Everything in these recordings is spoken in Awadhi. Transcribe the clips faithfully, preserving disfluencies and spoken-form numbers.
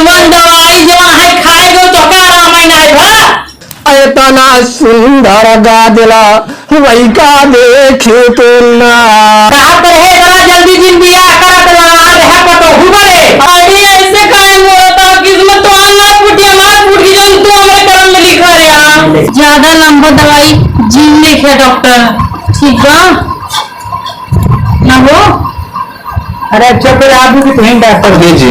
मन दवाई जवन है खाए गो तो का रामायण है भा? एतना सुंदर गादेला वही का देखे तो ना। का करे है इतना जल्दी जिन बियाह करत रहा है पतो हुबरे। अरे ऐसे काहे बोलता किस्मत तो ना फूटी हमार फूट की जौन तू हमरे करम में लिखा रहा। ज्यादा लंबा दवाई जिन लिखे डॉक्टर। ठीक बा? ना हो? अरे अच्छा, फिर आप भी कहीं डॉक्टर जी, जी।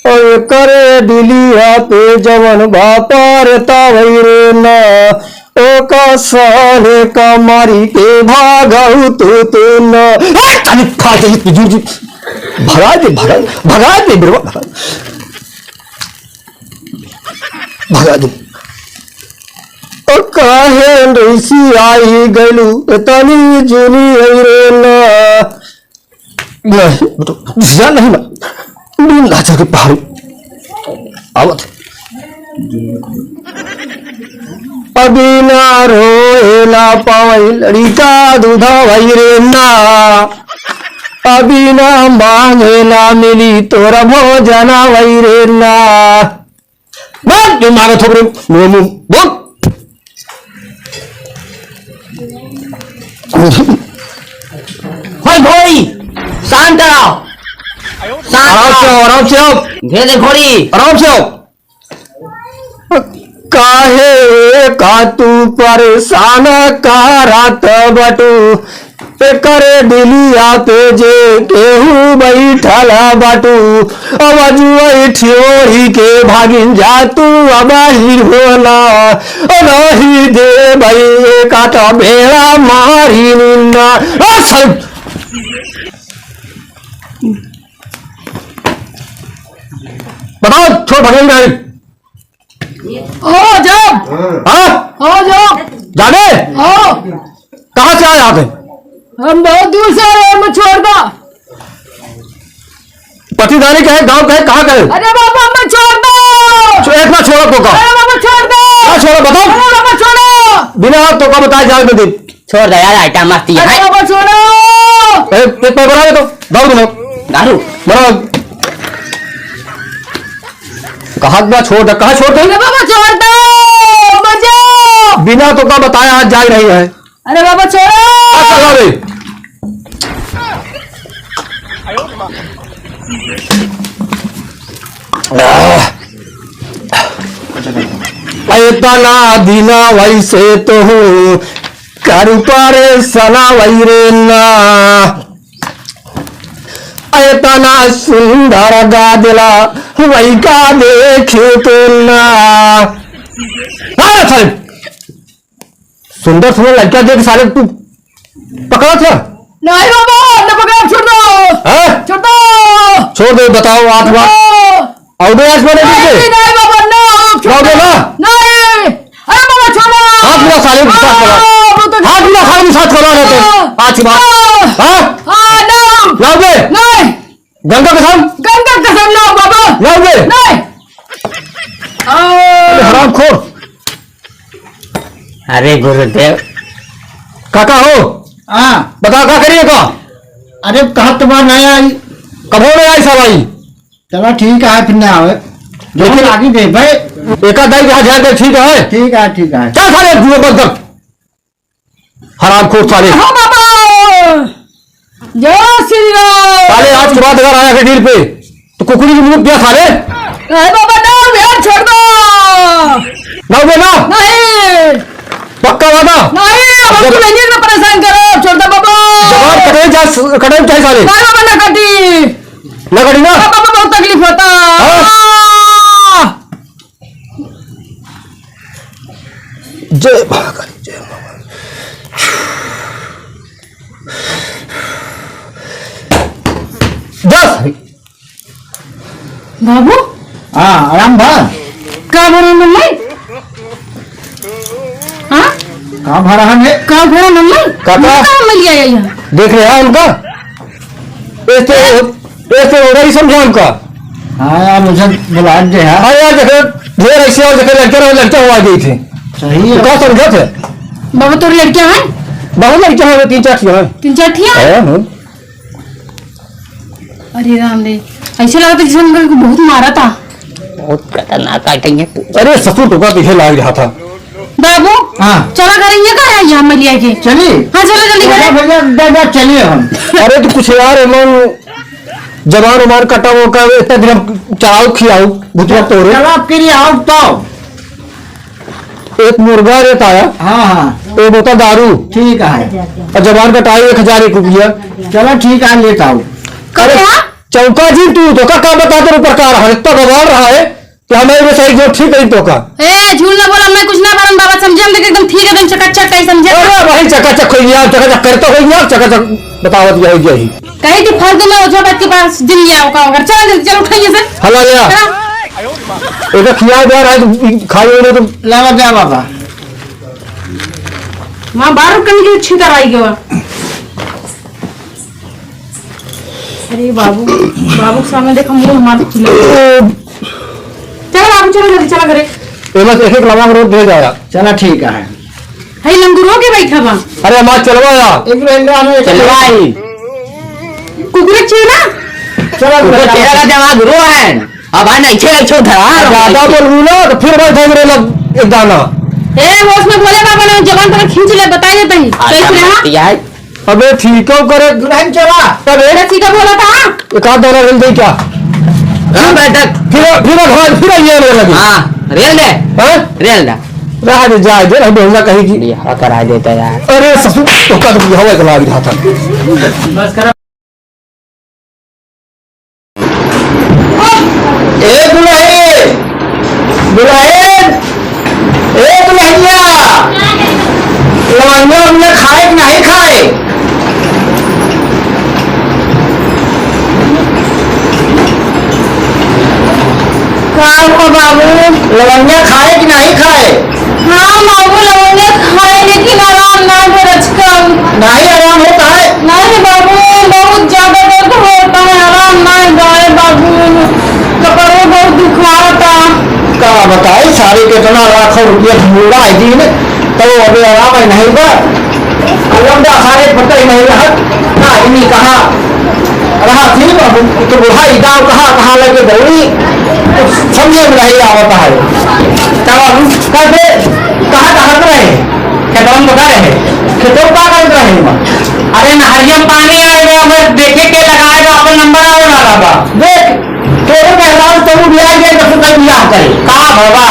ओए करे दिलिया पे जवन बापर तावई रे ना, ओ का साले का मारी के भागऊ तू, तू ना। ए, तनी खा दे, जी, जी। भगा दे, भगा, भगा दे, बिरवा, भगा। भगा दे। ओ काहे रिसियाई गइलू, एतनी जुनी अइरे ना। नहीं, बेटो, जा नहीं ना। बिन लाजा के पहाड़ी। आवत। अभी ना रोए ना पावई लड़िका दूधा वही रे ना। अभी ना मांगे ना मिली तोरा भोजना वही रे ना। बोल, तू मारो थोपड़े, मुंह, मुंह, बोल। होय भोई, शांत रहो। शांत आराम से रहो। आओ, आराम से आओ। भेद घोड़ी। आराम से आओ। काहे का तू परेशान करत बटू? एकर दिलिया पे जे केहू बैठल बाटू, आवाज वही ठियोरी के भागिन जा तू अब ही होला, नहीं दे भाई का तो बेड़ा मारी निन्ना। ओ साहब, बताओ, छोड़ भागेंगे नहीं। हो जाओ। हाँ? हो जाओ। जाने? हो। कहाँ से आए आप? हम बहुत दूर से आए, हमें छोड़ दो। पतिदारी का है, गाँव का है, कहाँ का है? अरे बाबा, हमें छोड़ दो। छो-, एक बार छोड़ो तो का? अरे बाबा, छोड़ दो। हाँ, छोड़ो, बताओ। अरे बाबा, छोड़ो। बिना तो का बताए जाने दे। छोड़ दे यार, आइटम मस्ती है। अरे बाबा, छोड़ो। ए, एक बार बना दे तो। दारू बनाओ। दारू? बनाओ। कहा बा छोड़ दे, कहा छोड़ दे? अरे बाबा, छोड़ दो, मजा। बिना तो का बताए आज जाए रही है। अरे बाबा, छोड़ो। आ, चला रे। एतना दिना वैसे तो हूँ, करू परेशाना वही रे ना। एतना सुंदर गादेला, वही का देखे तो ना। अरे साहब, सुंदर सुंदर लड़का देख साले तू पकड़ा था? नहीं बाबा, न पकड़ा, छोड़ दो। हैं? छोड़ दो। छोड़ दो, बताओ, आठ बार। छोड़ दो। और दो आठ बार नहीं, नहीं, नहीं बाबा, no, छोड़ दो ना। नहीं। अरे बाबा, छोड़ो। हाथ मिला साले के साथ करा। हाँ, वो तो हाथ मिला साले के साथ करा ना तो। हाँ। आज की बात। हाँ। हाँ? हाँ, no। लाओगे? नहीं। गंगा कसम? गंगा कसम, no बाबा। लाओगे? नहीं। अरे हरामखोर। अरे गुरुदेव। काका हो? हाँ। बताओ, का करिए का? अरे, कहा तुम्हारा नहीं आई? कबो नहीं आई सब आई? चलो ठीक है, फिर ना आवे। लेकिन आगे दे भाई। एका दाई के हाथ झाड़ दे, ठीक है? ठीक है, ठीक है। चल साले, जुए बंद कर। हरामखोर साले। हाँ बाबा। जय श्री राम। साले आज के बाद अगर आया के डील पे तो कुकुरी की मुंह दिया साले। अरे बाबा ना यार, छोड़ दो। ना बे ना। नहीं। पक्का वादा? नहीं, अब जब तू नहीं ना परेशान करो, छोड़ दो बाबा। जबान कटे जा, कटे चाहे साले। नहीं बाबा ना कटी। ना कटी ना? बाबा बहुत तकलीफ होता। हाँ? हाँ। जय महाकाली, जय महाकाली। दस। बाबू? हाँ, आराम बा? का भरा नंबर? हाँ? का भरा है? का भरा नंबर? काका? का नंबर लिया है यहाँ? देख रहे हैं उनका? ऐसे, ऐसे हो रही समझा उनका। हाँ यार, मुझे बुला दे यार। हाँ यार, देखो, ढेर ऐसे और देखो, लड़के रहो, लड़के हुआ गई थी। सही है। तो का समझा थे? बाबा, तोर लड़कियां हैं? बहुत लड़कियाँ हैं, तीन चार ठिया हैं। तीन चार ठिया? हैं, हैं। अरे राम रे, ऐसे लगता है जैसे हमको बहुत मारा था। बहुत खतरनाक आदमी है। अरे ससुर, तोका पीछे लाग रहा था। बाबू, हाँ। चला करेंगे का है यहाँ मलिया के? चलिए। हाँ, चलो जल्दी चलो करें। भैया, जा, जा, चलिए हम। अरे तो कुछ यार, एमन जबान उबान कटा वो का, इतना दिन हम चलाओ खियाओ, भुतवा तोरे। चलो फिर आओ तो। एक मुर्गा रेट आया। हाँ, हाँ। एक बोतल दारू। ठीक है। और जबान कटाई एक हजार एक रुपया। चलो ठीक है, लेत आओ। अरे, चौका जी, तू तो का, का बता, तेरे ऊपर का रहा है, इतना बवाल रहा है कि हमें ये सही जो ठीक है तो का। ए, झूठ ना बोला, मैं कुछ ना बोलन बाबा, समझे? हम देख एकदम ठीक है, एकदम चकाचक है, समझे? अरे भाई, चकाचक हो गया, चकाचक करते हो गया, चकाचक बतावत गया, हो गया ही। कही थी फालतू में ओझा बात के पास दिन लिया होगा, अगर चला जल्दी, चलो उठाइए से। हला गया। चला। एक खिया जा रहा है, तो खाइए ना तो। लावा जा बाबा। वहाँ बाहर कहीं के छितर आई गवा। अरे बाबू, बाबू के सामने देखा मुंह हमार खुला। चलो बाबू, चलो जल्दी, चला घरे। एमा से एक एक लवांग रोज दे जाया। चला ठीक है। हई लंगुरो के बैठा बा। अरे हमार चलवा या। एक मिनट, हम एक चलवा ही। कुकुर छे ना? चला कुकुर चला। तेरा का जमा गुरु है। अब आ नहीं छे छो धरा। ज्यादा बोलबू ना तो फिर बैठेंगे रे लग एक दाना। ए, वो उसमें बोले बाबा ने जबान पर खींच ले, बताइए तही। अच्छा, कैसे रहा? मत यार। अबे ठीक हो करे। दुल्हन चला। तब एक बेटा सीधा बोला था। एक आध दाना रेल दे क्या? हाँ, बैठक। फिर, फिर घर, फिर ये आने लगी। हाँ, रेल दे। हाँ? रेल दे। रहा दे, जाए दे, रहा दे, कहीं की। ये हवा करा देता यार। अरे ससुर, तो का तो हवा चला भी रहा था। बस कर। ए दुल्हन, दुल्हन, ए दुल्हनिया, लवंगिया उंगिया खाए कि नहीं खाए? का हो बाबू? लवंगिया खाए कि नहीं खाए? हाँ बाबू, लवंगिया खाए, लेकिन आराम ना हो रचकम। नहीं आराम होता है? नहीं बाबू, बहुत ज्यादा दर्द होता है, आराम ना गाए बाबू, कपड़ों बहुत दुखाता। का बताई, सारे कितना लाखों रुपया ढूंढा है दिन, तो अबे आराम है नहीं बा। लंबा सारे पता ही नहीं रहा, ना इन्हीं कहाँ रहा थी, तो बुढ़ाई दाव कहाँ, कहाँ लगे दौड़ी, तो समझे में नहीं आवता है। तब हम कल से कहाँ, कहाँ रहे? खेतवा में बता रहे। खेतवा का करत रहे बा? अरे नहरिया पानी आएगा, बस देखे के लगाएगा, अपन नंबर आवे वाला बा। देख, तोरे मेहरारू तोरू भी आ गया, तो फिर बियाह करे। का बाबा?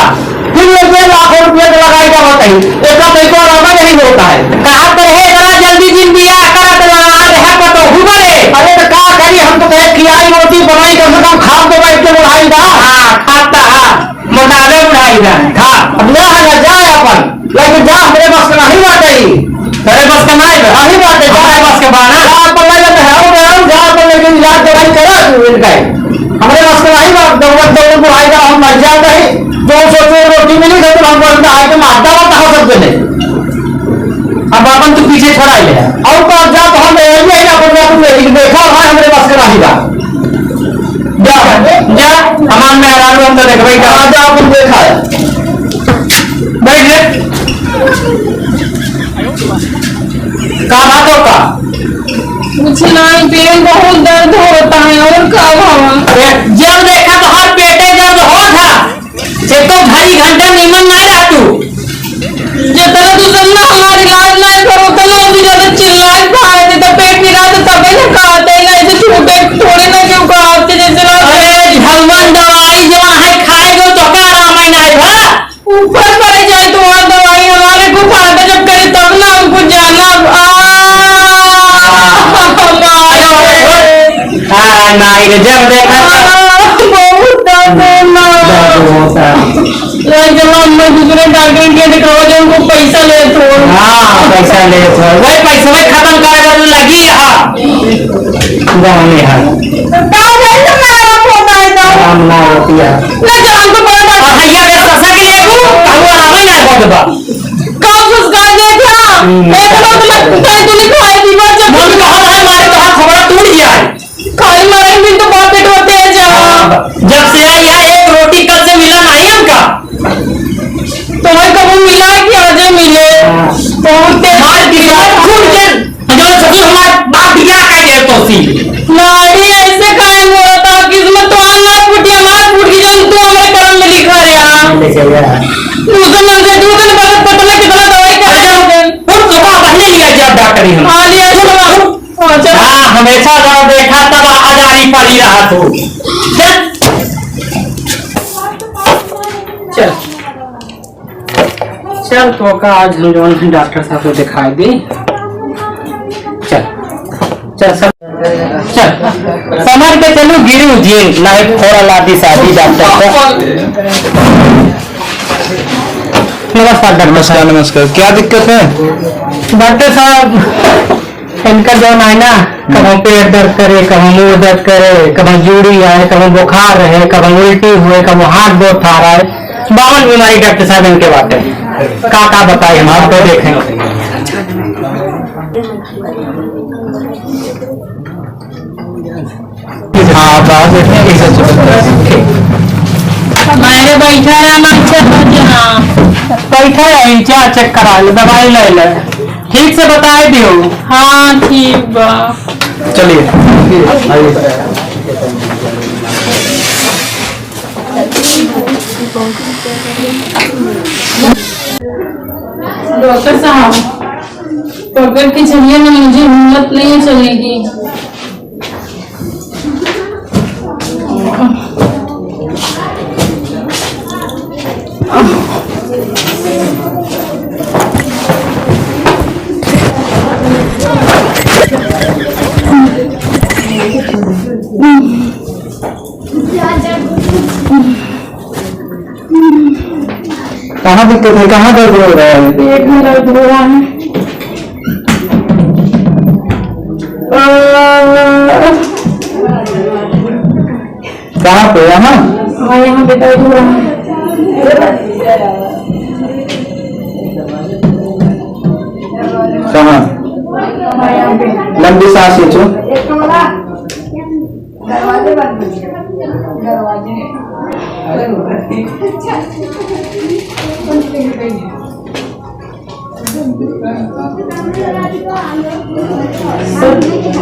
फिर ये जे लाखों रुपया के लगाई का बताई, इतना पैसा आराम नहीं होता है। कहा तो रहे, इतना जल्दी जिन बियाह करत ना, रहे पतो हुआ रे। अरे तो का करी, हम तो कहे खियाई रोटी बनाई, कम से कम खाब तो बैठ के बढ़ाई बा। हाँ, खाता है। मोटावे उड़ाई जाए। हाँ, अब ना है ना, जा अपन, लेकिन जा, हमरे बस के नहीं बात है। तेरे बस के नहीं बा। नहीं बात है, जा। हमारे बस के बा ना। जा अपन, ले लेते हैं, आओ, आओ, जा अपन, लेकिन इलाज दवाई करा तू इनका ही। हमरे बस के नहीं बात, दौड़त, दौड़त बुढ़ाई का हम मर जाते हैं। दो सौ रुपये रोटी मिली, तो हम बोलते हैं, "आज तो मारता वारता हो सकते नहीं।" अब अपन तू पीछे छोड़ा ही ले। और तो आप जा, तो हम ले आइए, या अपन जा, तुम ले, लेकिन देखा, हमारे, हमरे बस के नहीं बा। जा, जा, हमार मेहरारू हम तो देखबे का। हाँ, जा, अपन देखा है। बैठ ले। का बात हो का? कुछ नहीं, पेट बहुत दर्द होता है, और का भवा? अरे, जब देखा तो हर पेटे दर्द होत है। एक तो ढाई घंटा नीमन ना रह तू। जितना तू सब ना हमार इलाज ना करो, उतना भी ज्यादा चिल्लाए खाए, नहीं तो पेट पिरा तो तबे ना कहते, नहीं तो छूटे थोड़े ना क्यों कहते, जैसे ना अरे, झलवन दवाई जवन है खाए गो, तो का आराम है ना है बा? ऊपर पड़े जाए तो वहाँ दवाई हमारे को फायदा जब करे तब ना हमको जाना। आ, मारो। आ, नहीं रे, जब देखा तब बहुत दर्द है ना। दर्द होता है। यार, जब हम दूसरे डॉक्टर के दिखाओ, जो उनको पैसा लेत हो। हाँ, पैसा लेत हो। वही पैसा में खत्म करे वाला लगी रहा। गाँव में है। गाँव में तो ना आराम होता है ना। आराम ना होती है। ना, जब हमको बड़ा डॉक्टर हाँ, भैया, मेरे ससुर के लिए तू, हम आराम ही ना होता बा। कब उसका देखा? हम्म। एक बार तो मैं कहीं तो लिखा है, बीमार जब मन तो हमारे, हमारे तो हाथ हमारा टूट गया है। खाली मरे दिन तो बाप बेटवा तेज है। हाँ, जब से आई है, एक रोटी कल से मिला नहीं हमका। तुम्हें कबू मिला कि आजे मिले? हाँ। बहुत तेज। मार दिमाग फूट नाड़ी ऐसे काहे मोड़त हो? किस्मत तोहार ना फूटी, हमार फूट गई, जौन तू हमरे करम में लिखा रहा। ले चल यार। तू तो मन से, तू तो बस पता ना कितना दवाई कर रहे हो। हम तो पहले लिया जब डॉक्टरी हम। हाँ, लिया जब। हाँ, चल। हाँ, हमेशा जब देखा तब आ जाई पड़ी रहा तू। चल। चल। चल, तो का आज हम जौन है डॉक्टर साहब को दिखाई दे। चल, चल, सब, चल, समर के चलू, गिरी उजिए, लाइफ थोड़ा लादी शादी डॉक्टर को। नमस्कार डॉक्टर नमस्कार, साहब। नमस्कार। क्या दिक्कत है? डॉक्टर साहब, इनका जौन है ना, कबहुँ पेट दर्द करे, कबहुँ मुँह दर्द करे, कबहुँ जूड़ी आए, कबहुँ बुखार रहे, कबहुँ उल्टी हुए, कबहुँ हाथ गोड़ थारा है, बावन बीमारी डॉक्टर साहब इनके बाटे। का का बताई हम आपको देखें। हाँ, बात है, ठीक है, चलो। ठीक। हमारे बैठा रहा मास्टर जी, हाँ। बैठा रही, जा चेक करा ले, दवाई ले ले। ठीक से बताए दियो। हाँ, ठीक बा। चलिए, आइए। डॉक्टर साहब, पकड़ के चलिए ना, मुझे हिम्मत नहीं है चलने की। कहाँ दिक्कत है, कहाँ दर्द हो रहा है? पेट में दर्द हो रहा है। कहाँ पे? यहाँ? हाँ, यहाँ पे दर्द हो रहा है। कहाँ? हाँ, यहाँ पे। लंबी सांस खींचो। दरवाजे बंद कीजिए। दरवाजे।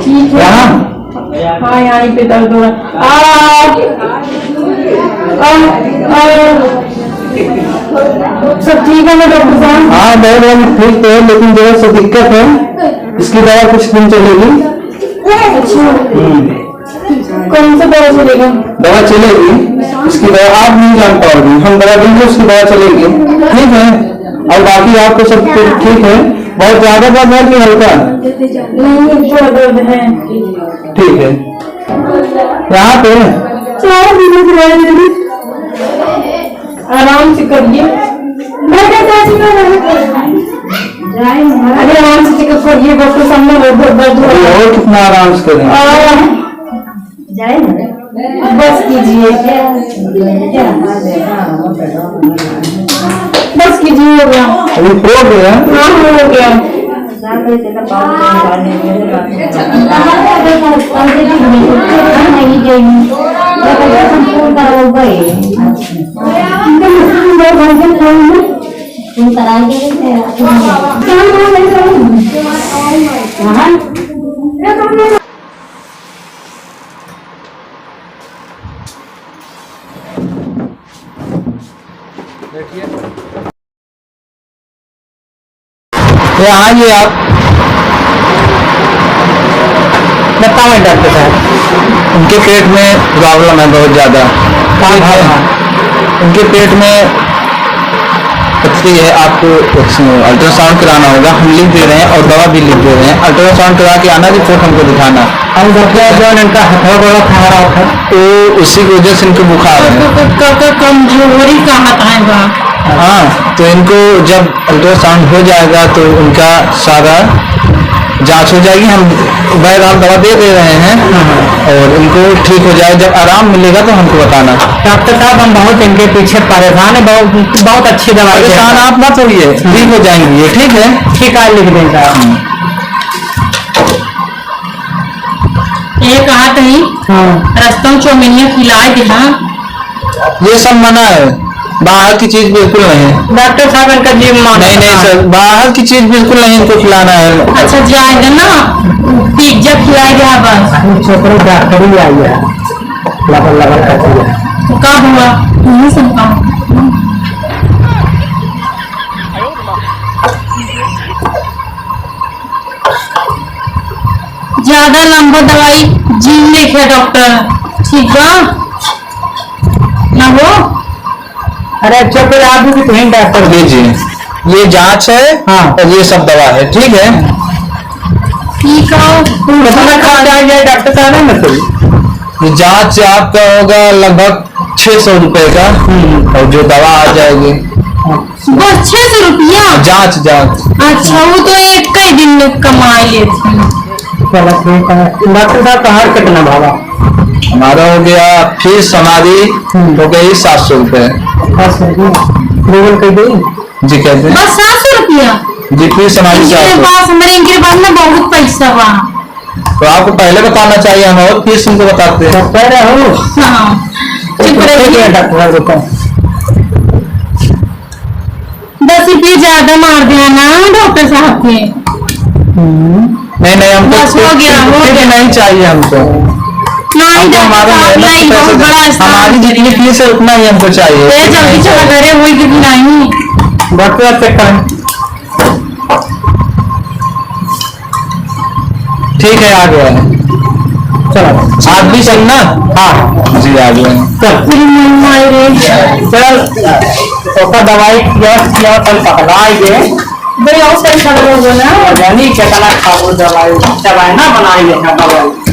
ठीक है। यहाँ? हाँ, यहाँ पे दर्द हो रहा है। आ, आ, आ, सब ठीक है ना डॉक्टर साहब? हाँ, दर्द वार्द ठीक तो है, लेकिन जरा सा दिक्कत है, इसकी दवा कुछ दिन चलेगी। अच्छा। हम्म। कौन सा दवा चलेगा? दवा चलेगी, इसकी दवा आप नहीं जान पाओगे, हम दवा देंगे, उसकी दवा चलेगी, ठीक है? और बाकी आपको सब कुछ ठीक है? बहुत ज्यादा दर्द है कि हल्का? नहीं, थोड़ा दर्द है। ठीक है, यहाँ पे चार दिन से दवाई दे दी। आराम से करिए। बैठो चाची, बैठो। अरे आराम से चेकअप करिए, डॉक्टर सामने बहुत दर्द हो रहा है। और कितना आराम से करें? और बस कीजिए। बस कीजिए, हो गया। अभी हो गया? हाँ, हो गया। देखिए। ये आइए आप। बताओ डॉक्टर साहब। उनके पेट में प्रॉब्लम है बहुत ज़्यादा। क्या ठीक है? प्रॉब्लम है? उनके पेट में पथरी है, आपको अल्ट्रासाउंड कराना होगा, हम लिख दे रहे हैं और दवा भी लिख दे रहे हैं। अल्ट्रासाउंड करा के आना, रिपोर्ट हमको दिखाना। और डॉक्टर, जो इनका हथवा बड़ा फहरा था, तो उसी की वजह से इनको बुखार है। तो, तो, तो, तो कमजोरी का हाथ आएगा। हाँ, तो इनको जब अल्ट्रासाउंड हो जाएगा तो उनका सारा जांच हो जाएगी। हम बैग आप दवा दे दे रहे हैं और इनको ठीक हो जाए, जब आराम मिलेगा तो हमको बताना। डॉक्टर साहब, हम बहुत इनके पीछे परेशान हैं, बहुत, बहुत अच्छी दवाई है। परेशान आप मत होइए, ठीक हो जाएंगे ये, ठीक है? ठीक है, लिख देंगे। हम्म। ये कहा कहीं हाँ। रस्ता में चौमिनिया खिलाए के, हाँ। ये सब मना है, बाहर की चीज बिल्कुल नहीं। डॉक्टर साहब, इनका जिम मांगता नहीं, नहीं है। सर, बाहर की चीज बिल्कुल नहीं इनको खिलाना है। अच्छा, जाएंगे ना, पिज्जा खिला गया बस। अरे छोकरा डॉक्टरी आई है, लबर लबर करती है। तो का हुआ? यही सब काम। ज्यादा लंबा दवाई जिन नहीं खाए डॉक्टर, ठीक बा? ना हो? अरे अच्छा, फिर आप भी कहीं डॉक्टर जी, जी, ये जांच है। हाँ। और ये सब दवा है, ठीक है? ठीक है। कितना खर्चा आ गया डॉक्टर साहब, है ना कोई? ये जांच आपका होगा लगभग छह सौ रुपए का। हम्म। और जो दवा आ जाएगी। बस छह सौ रुपया? जांच, जांच। अच्छा, वो तो एक ही दिन में कमा लेते हैं। चलो, ठीक है। डॉक्टर साहब, तोहार कितना भावा? हमारा हो गया फीस हमारी हम्म। हो गई सात सौ रुपए। सात सौ रुपया। गूगल कर दी? जी, कर दें। बस सात सौ रुपया? जी, फीस हमारी इनके सात सौ। पास, हमारे इनके पास ना बहुत पैसा बा। तो आपको पहले बताना चाहिए, हम और फीस तुमको बताते हैं। तो कह रहे हो? हाँ। चुप रहिए। ठीक है, डॉक्टर साहब, रुको। दस रुपये ज्यादा मार दिया ना डॉक्टर साहब के। हम्म। नहीं, नहीं, हमको बस हो गया, हो गया। नहीं चाहिए हमको। नहीं, हमको डॉक्टर साहब, नहीं, बहुत बड़ा एहसान। हमारी जितनी फीस है उतना ही हमको चाहिए। ए, जल्दी चला घरे, वही कितनी नहीं। डॉक्टर साहब चेक करें। ठीक है, आ गया है। चलो। आप भी चल ना? हाँ। जी, आ गया है। चल। मेरी मम्मा आई रे। चल। ओका दवाई किया, किया, कल पकड़ा आएंगे। बड़े और सारे खा लो ना। जानी कितना खाबो दवाई, दवाई ना बनाई है, दवाई।